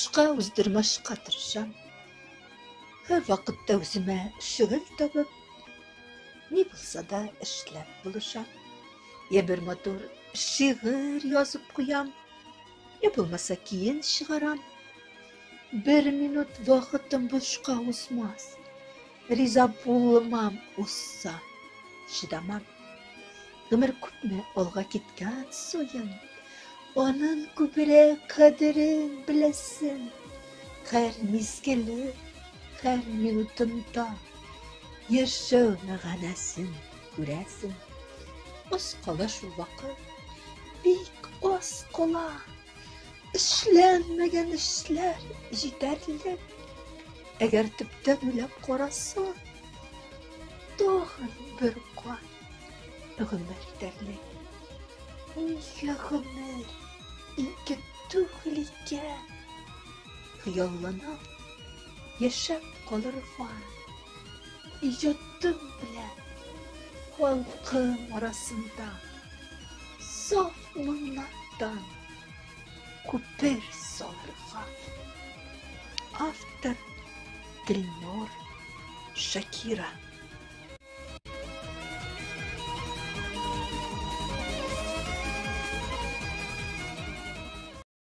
Бушка уздырмашка тырышам. Һәр вакытта үземә шөгыль табып, ни булса да эшләп булышам. Я бер матур шигырь язып куям, я булмаса киен чыгарам. Бер минут вакытым бушка узмас. Риза булмам узса, чыдамам. Гомер күпме алга киткән саен, аның күбрәк кадерен беләсең. Һәр мизгеле, һәр минутында яшәү мәгънәсен күрәсең. Аз кала шул вакыт, бик аз кала. Эшләнмәгән эшләр җитәрлек. Әгәр төптән уйлап карасаң, тагын бер кат гомер итәрлек. Нигә гомер ике түгел икән? Хыялланам, яшәп калырга. Иҗатым белән халкым арасында саф моңнардан күпер салырга. Автор Дилнур Шакира.